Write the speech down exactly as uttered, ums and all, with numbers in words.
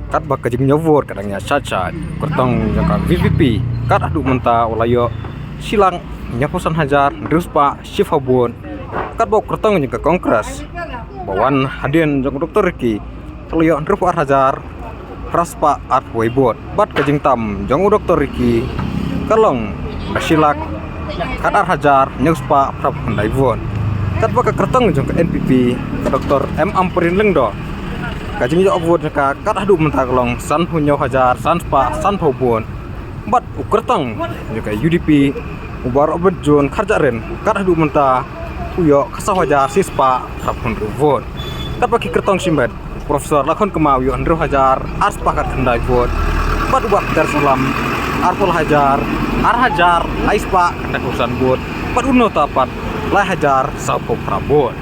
Katba ka jingñiew vote ka dang ïa shait shait, kyrtong jong ka V P P kat haduh mynta u la ïoh shi lak hynñiewphew san hajar hynriew spah shiphew vote. Katba u kyrtong jong ka Congress ba wan hadien jong u Doctor Ricky ka la ïoh hynriewphew ar hajar phra spah arphew wei vote. Bad ka jingtam jong u Doctor Ricky ka long ba shi lak khat ar hajar hynñiew spah phraphew khyndai vote. Katba ka kyrtong jong ka N P P, ka Doctor M Ampareen Lyngdoh, ka jingïoh vote jong ka kat haduh mynta ka long sanphew hynñiew hajar san spah sanphew vote. Bad u kyrtong jong ka U D P, u Bah Robert John Kharjahrin, kat haduh mynta u ïoh khatsaw hajar shi spah phraphew hynriew vote. Katba ki kyrtong shimet, Professor Lakhon Kma u ïoh hynriew hajar ar spah khatkhyndai vote. Bad u Bah Peter Sahlam arphew lai hajar ar hajar lai spah khyndaiphew san vote. Bad u Nohta pat lai hajar sawphew phra vote.